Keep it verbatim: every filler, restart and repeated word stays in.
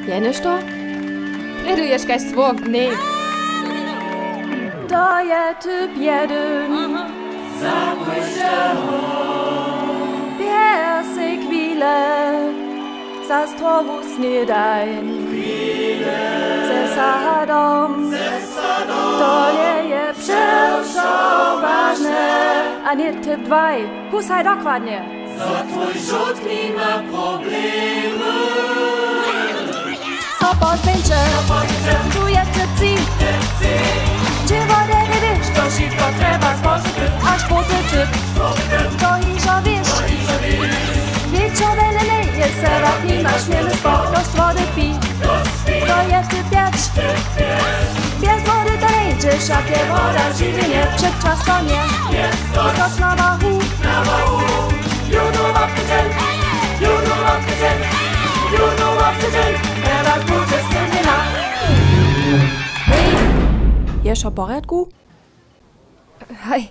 Je něšto? Prědu ješ kaž słowk, hnjej. To je typ jedyn. Běr sej chwile za zdrowu snědajń ze sadom. To je, je přewšo wažne. A hnjej typ dwaj. Kusaj dokładnje. Za twój žołdk nima problemy. So pozběhńće, tu je typ tři. Dźěło derje wěš, to wšitko trjeba spožity, a štwórty typ, to hižo wěš. Wječor wjele njeje, serak nimaš měli spok, dosć wody pij. To je typ pjeć. Bjez wody to njeńdźe, wšak je woda žiwjenje, předčas to nje. Skoč na wahu. Je wšo w porjadku? Haj,